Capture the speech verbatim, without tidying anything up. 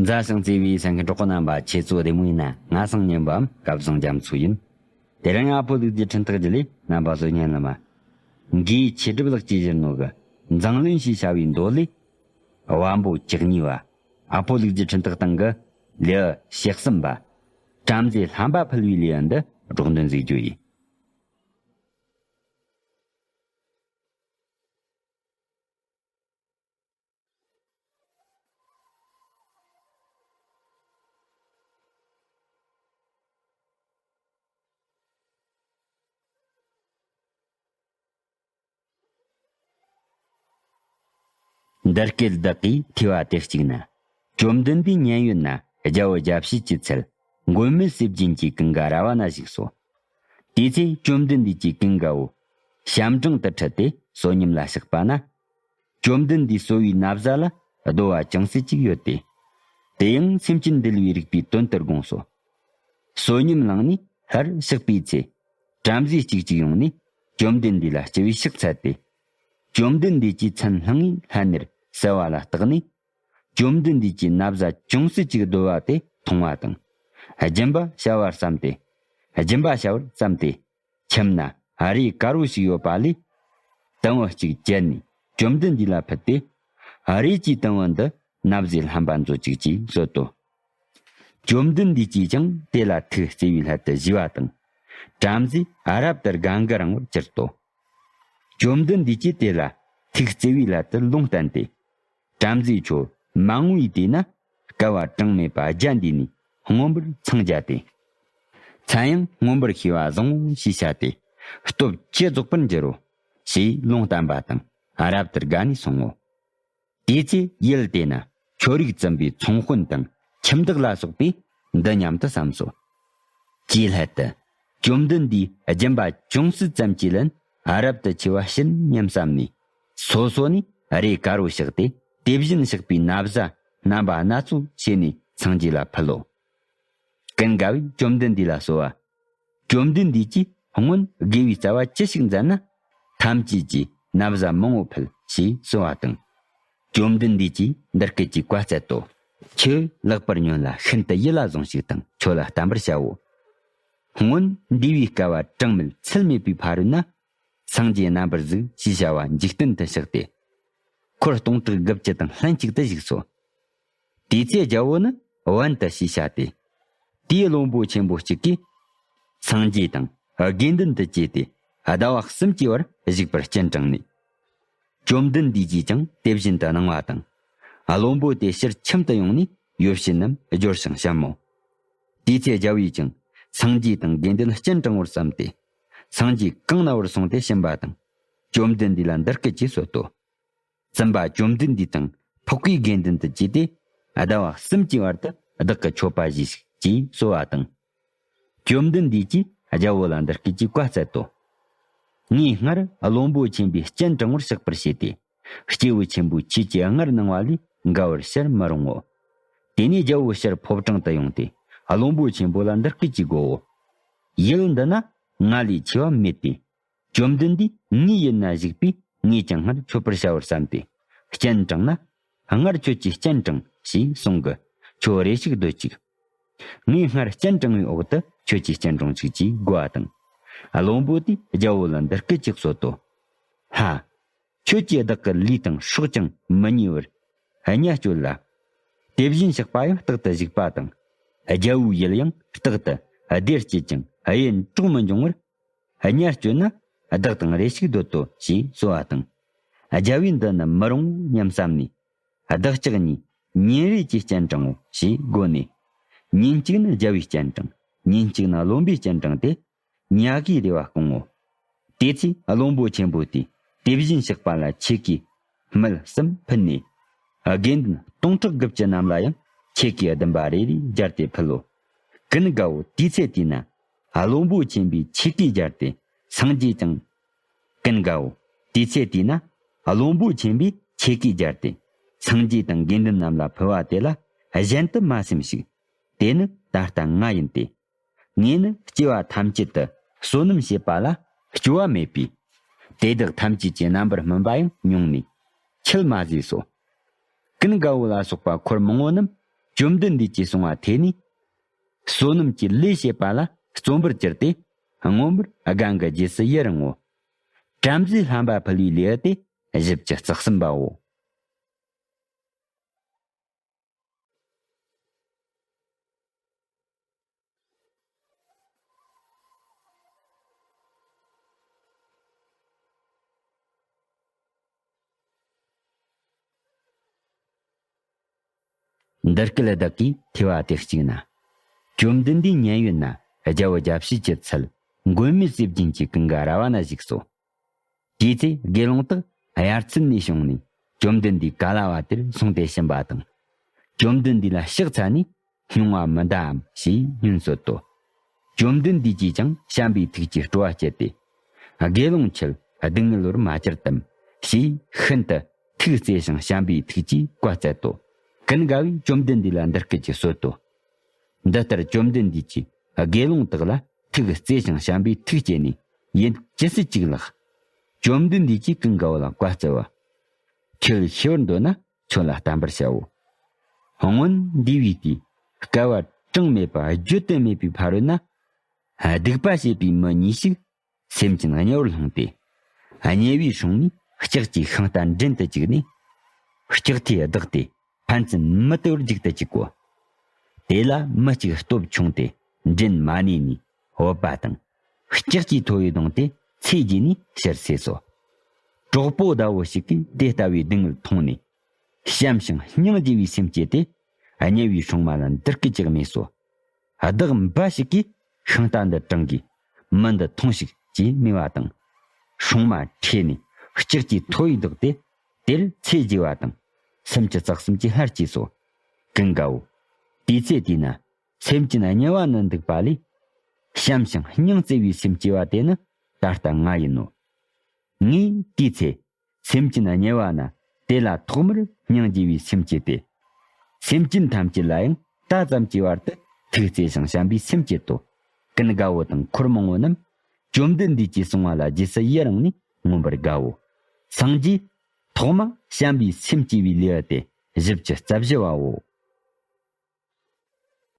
མཛའ་ཞིང་བརྩེ་བའི་གསན་མཁན་གྲོགས་པོ་རྣམ་པ། ཁྱེད་ཚོ་བདེ་མོ་ཡིན་ན། ང་སང་ཉིན་པའམ་སྐལ་བཟང་རྒྱ་མཚོ་ཡིན། དེ་རིང་ཨ་ཕོ་ལུག་རྫིའི་འཕྲིན་ཐག་བརྒྱུད་ལས་རྣམ་པ་ཚོ་སྙན་ལ་མ། འགོས་ཆོས་སྒྲུབ་ལགས་ཀྱིས་བཞེངས་ནོ་གི་མཛངས་བླུན་ཞེས་བྱ་བའི་མདོ་ལས། དབའ་འབོ་བཅུ་གཉིས་པ། ཨ་ཕོ་ལུག་རྫིའི་འཕྲིན་ཐག་སྟེང་གི་ལེའུ་ཞེ་གསུམ་པ། བྲམ་ཟེ་ལྷམ་པ་ཕུལ་བའི་ལེའུ་འདི་སྒྲོག་འདོན་མཛད་རྒྱུ་ཡིན། འདི་སྐད་བདག་གིས་ཐོས་པ་དེ་གཅིག་ན། བཅོམ་ལྡན་འདས་མཉན་ཡོད་ན་རྒྱལ་པོ་རྒྱལ་བྱེད་ཀྱི་ཚལ་མགོན་མེད་ཟས་སྦྱིན་གྱི་ཀུན་དགའ་ར་བ་ན་བཞུགས་སོ། དེ་ཚེ་བཅོམ་ལྡན་འདས་ཀྱི་ཀུན་དགའ་བོ་ཞབས་འབྲིང་དུ་ཁྲིད་དེ་བསོད་སྙོམས་ལ་གཤེགས་པ་ན། བཅོམ་ལྡན་འདས་གསོ་བའི་ན་བཟའ་ལ་རྡོ་བ་ཅུང་ཟད་ཅིག་ཡོད་དེ། དེ་ཡང་སེམས་ཅན་འདུལ་བའི་རིགས་པའི་དོན་དུ་དགོངས་སོ། བསོད་སྙོམས་བླངས་ནས་སླར་གཤེགས་པའི་ཚེ། བྲམ་ཟེ་གཅིག་ཅིག་ཡོང་ནས་བཅོམ་ལྡན་འདས་ལ་སྤྱི་བོས་ཕྱག་འཚལ་ཏེ། བཅོམ་ལྡན་འདས་ཀྱི་མཚན་བླངས་ངེས་ལྷན་ནེར་གསོལ་བ་ལ་བརྟགས་ནས། བཅོམ་ལྡན་འདས་ཀྱི་ན་བཟའ་ཅུང་ཟད་ཅིག་རྡོལ་བ་དེ་མཐོང་བ་དང་། སྦྱིན་པ་བྱ་བར་བསམས་ཏེ། སྦྱིན་པ་བྱ་བར་བསམས་ཏེ། ཁྱིམ་ན་རས་དཀར་བོ་ཞིག་ཡོད་པ་ལས། དུང་བུ་གཅིག་བཅད་ནས་བཅོམ་ལྡན་འདས་ལ་ཕུལ་ཏེ། རས་ཀྱི་དུང་བུ་འདི་ན་བཟའི་ལྷམ་པ་མཛོད་ཅིག་ཅེས་གསོལ་ཏོ། བཅོམ་ལྡན་འདས་ཀྱིས་ཀྱང་དེ་ལ་ཐུགས་བརྩེ་བའི་སླད་དུ་བཞེས་པ་དང་། བྲམ་ཟེ་རབ་ཏུ་དགའ་མགུ་རངས་པར་གྱུར་ཏོ། བཅོམ་ལྡན་འདས་ཀྱིས་དེ་ལ་ཐུགས་བརྩེ་བའི་སླད་དུ་ལུང་བསྟན་ཏེ། བྲམ་ཟེ་ཁྱོད་མ་འོངས་པའི་དུས་ན་བསྐལ་པ་གྲངས་མེད་པ་བརྒྱ་འདས་ནས་མངོན་པར་འཚང་རྒྱ་སྟེ། མཚན་ཡང་མངོན་པར་ཤེས་པ་བཟང་ངོ་ཞེས་བྱ་སྟེ། སྟོབས་ཇེ་རྫོགས་པར་འགྱུར་རོ། ཞེས་ལུང་བསྟན་པ་དང་རབ་ཏུ་དགའ་ནས་སོང་ངོ་། དེའི་ཚེ་ཡུལ་དེ་ན་ཁྱོད་རིགས་བཙུན་པའི་ཚོང་དཔོན་དང་ཁྱིམ་བདག་ལ་སོགས་པས་འདི་སྙམ་དུ་བསམས་སོ། ཅེས་སླད་དུ། བཅོམ་ལྡན་འདས་སྦྱིན་པ་ཅུང་ཟད་ཙམ་གྱིས་ལན་རབ་ཏུ་ཆེ་བ་བྱིན་སྙམ་བསམས་ནས། སོ་སོ་ནས་རས་དཀར་བོ་བཞག་སྟེ། དེ་བཞིན་གཤེགས་པའི་ན་བཟའ་རྣམ་པ་སྣ་ཚོགས་བྱས་ནས་སངས་རྒྱས་ལ་ཕུལ་ལོ། ཀུན་དགའ་བོས་བཅོམ་ལྡན་འདས་ལ་གསོལ་བ། བཅོམ་ལྡན་འདས་ཀྱིས་སྔོན་དགེ་བའི་རྩ་བ་ཅི་ཞིག་མཛད་ན། ཐམས་ཅད་ཀྱིས་ན་བཟའ་མང་བོ་ཕུལ་ཞེས་གསོལ་བ་དང་། བཅོམ་ལྡན་འདས་ཀྱིས་འདི་སྐད་ཅེས་བཀའ་སྩལ་ཏོ། ཁྱོད་ལེགས་པར་ཉོན་ལ་ཤིན་ཏུ་ཡིད་ལ་བཟུང་ཞིག་དང་ཁྱོད་ལ་བསྟན་པར་བྱའོ། སྔོན་འདས་པའི་བསྐལ་པ་གྲངས་མེད་ཚད་མེད་པའི་ཕ་རོལ་ན། སངས་རྒྱས་རྣམ་པར་གཟིགས་ཞེས་བྱ་བ་འཇིག་རྟེན་དུ་གཤེགས་ཏེ། འཁོར་སྟོང་ཕྲག་དགུ་བཅུ་དང་ལྷན་ཅིག་ཏུ་བཞུགས་སོ། དེའི་ཚེ་རྒྱལ་པོ་ནི་བན་དུ་ཞེས་བྱ་སྟེ། དེའི་བློན་པོ་ཆེན་པོ་གཅིག་གིས། སངས་རྒྱས་དང་དགེ་འདུན་དུ་བཅས་ཏེ་ཟླ་བ་གསུམ་གྱི་བར་བཞུགས་པར་སྤྱན་དྲངས་ནས། བཅོམ་ལྡན་འདས་ཀྱིས་ཀྱང་དེ་བཞིན་དུ་གནང་བ་དང་། བློན་པོ་དེ་ཕྱིར་ཁྱིམ་དུ་ཡོང་ནས་ཡོ་བྱད་རྣམས་སྦྱོར་ཞིང་བཤམས་མོ། དེའི་ཚེ་རྒྱལ་པོས་ཀྱང་སངས་རྒྱས་དང་དགེ་འདུན་སྤྱན་དྲངས་པར་བསམས་ཏེ། སངས་རྒྱས་གང་ན་བར་སོང་སྟེ་ཕྱིན་པ་དང་། བཅོམ་ལྡན་འདས་ལ་འདི་སྐད་ཅེས་གསོལ་ཏོ། བཙུན་པ་བཅོམ་ལྡན་འདས་དང་ཕོ་བཀའི་དགེ་འདུན་དུ་བཅས་ཏེ། ཟླ་བ་གསུམ་གྱི་བར་དུ་བདག་གི་མཆོད་པ་བཞེས་ཤིག་ཅེས་གསོལ་བ་དང་། བཅོམ་ལྡན་འདས་ཀྱིས་རྒྱལ་པོ་ལ་འདི་སྐད་ཅེས་བཀའ་སྩལ་ཏོ། ངས་སྔར་བློན་པོ་ཆེན་པོས་སྤྱན་དྲངས་པར་གཤེགས་པར་བྱས་ཏེ། སྐྱེས་བུ་ཆེན་པོས་ཁྱེད་ཀྱིས་སྔར་གནང་བ་ལས་འགལ་བར་བྱར་མི་རུང་ངོ་། དེ་ནས་རྒྱལ་པོ་ཕྱིར་ཕོ་བྲང་དུ་ཡོང་སྟེ། བློན་པོ་ཆེན་པོ་ལ་འདི་སྐད་ཅེས་བསྒོའོ། ཡུལ་འདི་ན་ང་ལས་ཆེ་བ་མེད་དེ། བཅོམ་ལྡན་འདས་ངའི་ཡུལ་ན་བཞུགས་པས་ངས་ཀྱང་སྔར་མཆོད་པར་བྱ་བར་བསམས་ཏེ། སྤྱན་དྲངས་ན། སྔར་ཁྱོད་ཀྱིས་སྤྱན་དྲངས་ཞེས་གསུང་གི། ཁྱོད་རེ་ཞིག་སྡོད་ཅིག། ངས་སྔར་སྤྱན་དྲངས་པའི་འོག་ཏུ་ཁྱོད་ཀྱིས་སྤྱན་དྲངས་ཅིག་ཅེས་བསྒོ་བ་དང་། བློན་པོ་དེས་རྒྱལ་པོ་ལ་འདི་སྐད་ཅེས་གསོལ་ཏོ། ལྷ། ཁྱོད་ཀྱིས་བདག་གི་ལུས་དང་སྲོག་ཀྱང་མི་ཉེས་པར་གཉའ་གཅོད་ལ། དེ་བཞིན་གཤེགས་པ་ཡང་རྟག་ཏུ་བཞུགས་པ་དང་། རྒྱལ་པོའི་ཡུལ་ཡང་རྟག་ཏུ་བདེར་སྐྱིད་ཅིང་གཡས་འཁྲུག་མི་འབྱུང་བར། གཉའ་གཅོད་ན་བདག་དང་རེ་ཞིག་སྡོད་དོ་ཞེས་གསོལ་བ་དང་། རྒྱལ་པོས་འདི་ནི་མི་རུང་སྙམ་བསམས་ནས། བདག་ཅག་གཉིས་ཉིན་རེ་གཅིག་སྤྱན་དྲངས་འོ་ཞེས་བསྒོ་ནས། ཉིན་གཅིག་ནི་རྒྱལ་པོའི་སྤྱན་དྲངས། ཉིན་གཅིག་ནི་བློན་པོའི་སྤྱན་དྲངས་ཏེ། ཉ་གིས་རེ་བ་སྐོང་ངོ་། དེ་ཚེ་བློན་པོ་ཆེན་པོ་དེས་དེ་བཞིན་གཤེགས་པ་ལ་ཆོས་གོས་སྨད་གསུམ་ཕུལ་ནས། དགེ་འདུན་སྟོང་ཕྲག་དགུ་བཅུ་རྣམས་ལ་ཡང་ཆོས་གོས་ཟླུམ་པ་རེ་རེ་སྦྱར་ཏེ་ཕུལ་ལོ། ཀུན་དགའ་བོ་དེའི་ཚེ་དེ་ན་བློན་པོ་ཆེན་པོས་ཆོས་གོས་སྦྱར་ཏེ་སངས་རྒྱས་ཀྱང་། ཀུན་དགའ་བོ་དེའི་ཚེ་དེ་ན་བློན་པོ་ཆེན་པོས་ཆོས་གོས་སྦྱར་ཏེ་སངས་རྒྱས་དང་དགེ་འདུན་རྣམས་ལ་ཕུལ་བ་དེ་ལ་གཞན་དུ་མ་སེམས་ཤིག། དེ་ནི་ད་ལྟ་ང་ཡིན་ཏེ། ངས་ནི་སྐྱེ་བ་ཐམས་ཅད་དུ་བསོད་ནམས་བྱེད་པ་ལ་སྐྱོ་བ་མེད་པས། དེ་དག་ཐམས་ཅད་ཀྱི་རྣམ་པར་སྨིན་པ་ཡང་མྱོང་ནས་ཆད་མ་ཟོས་སོ། ཀུན་དགའ་བོ་ལ་སོགས་པ་འཁོར་མང་པོ་རྣམས་ བཅོམ་ལྡན་འདས་ཀྱིས་གསུངས་པ་ཐོས་ནས། བསོད་ནམས་ཀྱི་ལས་བྱེད་པ་ལ་བརྩོན་པར་གྱུར་ཏེ། མངོན་པར་སྒང་གི་རྗེས་སུ་ཡི་རང་ངོ་། བྲམ་ཟེའི་བསླབ་པ་ཕུལ་བའི་ལེའུ་སྟེ་བཞི་བཅུ་རྩ་གསུམ་པའོ། འདི་སྐད་བདག་གིས་ཐོས་པ་དེ་གཅིག་ན། བཅོམ་ལྡན་འདས་མཉན་ཡོད་ན་རྒྱལ་པོ་དགྱ་བཤེས་ཀྱི་ཚལ་མགོན་མེད་ཟས་སྦྱིན་གྱི་ཀུན་དགའ་ར་བ་ན་བཞུགས་སོ། དེའི་ཚེ་དགེ་སློང་དག་དབྱར་ཚུལ་ནས་བྱུང་ནས་བཅོམ་ལྡན་འདས་ག་ལ་བ་དེར་སོང་སྟེ་ཕྱིན་པ་དང་། བཅོམ་ལྡན་འདས་ལ་ཕྱག་འཚལ་ནས་སྨྱུང་བ་མི་འདའ་འམ་ཞེས་སྙུན་གསོལ་ཏོ། བཅོམ་ལྡན་འདས་ཀྱིས་ཀྱང་བྱམས་པའི་ཐུགས་ཀྱིས་སྤྲོ་བ་སྐྱེས་ཏེ། དགེ་སློང་ཁྱོད་སྡུག་བསྔལ་བར་མ་གྱུར་ཏམ་ཞེས་ཤིན་ཏུ་ཐུགས་བརྩེ་ཞིང་བྱམས་པའི་ཐུགས་ཀྱིས་བཀའ་སྩལ་ཏོ། ཀུན་དགའ་བོས་བཅོམ་ལྡན་འདས་ལ་འདི་སྐད་ཅེས་གསོལ་ཏོ། འདི་ལྟར་བཅོམ་ལྡན་འདས་ཀྱིས་དགེ་སློང་དག་ལ་ཐུགས་བརྩེ་ཞིང་བྱམས་པའི་ཐུགས་བསྐྱེད་ནས་ཡུན་ཇི་སྲིད་ཅིག་ལགས། བཅོམ་ལྡན་འདས་ཀྱིས་ཀུན་དགའ་བོ་ལ་བཀའ་སྩལ་བ། ཁྱོད་ཤི་བར་འདོད་ན་ཁྱོད་ལ་བསྟན་པར་བྱའོ། སྔོན་འདས་པའི་དུས་བསྐལ་པ་གྲངས་མེད་པ་བརྗོད་དུ་མེད་པའི་ཕ་རོལ་ན། སྡིག་པ་བྱེད་པའི་མི་གཉིས་ཤིག་སེམས་ཅན་དམྱལ་བར་ལྷུང་སྟེ། དམྱལ་བའི་སྲུང་མས་ལྕགས་ཀྱི་ཤིང་རྟ་མགྲིན་དུ་བཅུག་ནས། ལྕགས་ཐོས་བདག་དེ་ཕན་ཚུན་མི་བཏུལ་བར་འཇིག་ཏུ་བཅུག་གོ། དེ་ལ་མི་གཅིག་སྟོབས་ཆུང་སྟེ་མགྲིན་མ་ནས་ནས་འོད་པ་དང་། ལྕགས་ཀྱིས་ཐོ་བས་བརྡུངས་ཏེ་ཚེ་རྗེས་ནས་ཕྱིར་སོས་སོ། གྲོགས་པོ་ཟླ་བོ་ཞིག་གིས་དེ་ལྟ་བུའི་སྡུག་བསྔལ་མཐོང་ནས། བྱམས་ཤིང་སྙིང་རྗེ་བའི་སེམས་བསྐྱེད་དེ། དམྱལ་བའི་སྲུང་མ་ལ་འདི་སྐད་ཅེས་སྨྲས་སོ། བདག་འབའ་ཞིག་གིས་ཤིང་རྟ་འདི་དྲངས་ཀྱིས་མི་འདི་འཐུངས་ཤིག་ཅེས་སྨྲས་པ་དང་། སྲུང་མ་ཁྲོས་ནས་ལྕགས་ཀྱི་ཐོ་ཡིས་བདག་དེ་དེར་ཚེ་རྗེ་བ་དང་། སུམ་ཅུ་རྩ་གསུམ་གྱི་ལྷར་བཅས་སོ། ཀུན་དགའ་བོ། དེའི་ཚེ་དེ་ན་སེམས་ཅན་དམྱལ་བ་ན་འདུག་པ་ལས། བྱམས་ཤིང་སྙིང་བརྩེ་བའི་སེམས་བསྐྱེད་པ་དེ་ནི་ད་ལྟ་ང་ཡིན་ནོ། ངས་དེའི་ཚེ། སེམས་ཅན་དམྱལ་བ་ན་དེ་ལ་ཐོག་མར་སྙིང་རྗེ་བའི་སེམས་བསྐྱེད་དེ། སེམས་ཅན་ཐམས་ཅད་ལ་ཡང་ད་ཙམ་གྱི་བར་དུ་ཐུགས་བརྩེ་ཞིང་བྱམས་པའི་སེམས་བསྐྱེད་དོ། ཀུན་དགའ་བོ་དང་འཁོར་མང་བོ་རྣམས་བཅོམ་ལྡན་འདས་ཀྱིས་གསུངས་པ་ལ་རྗེས་སུ་ཡི་རང་ནས་མངོན་པར་དགའ་བོ། སངས་རྒྱས་ཐོག་མ་བྱམས་པའི་སེམས་བསྐྱེད་པའི་ལེའུ་སྟེ་བཞི་བཅུ་རྩ་བཞི་བའོ།